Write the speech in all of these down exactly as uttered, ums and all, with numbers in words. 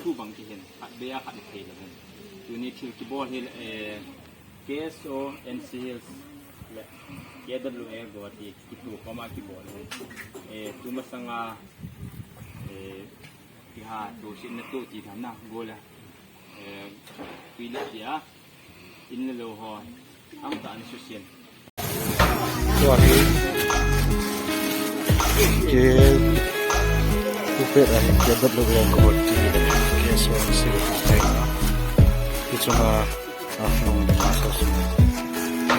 thu bang kihin, khat bea khat thei le hin. Tuni thil kibol hi, eh, K S O, N C Hills, le K W A Guwahati, kitu khoma kibol hin. Eh, tu masanga, eh, kiha tu sin na tu ti tham na, go le. Eh, pui le tia, in le lo ho, ang ta an su sin. Tua hi, ke, tu pe a, K W A Guwahati, K S O N C Hills, tu pe a. Hichunga, a, nung de ma sa su.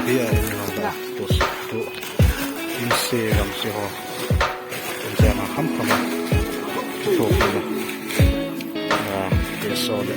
Bia in ho da, tu, tu. In se ram se ho. Kun se ma kham kham a. Tu, tu, tu. A, K S O le.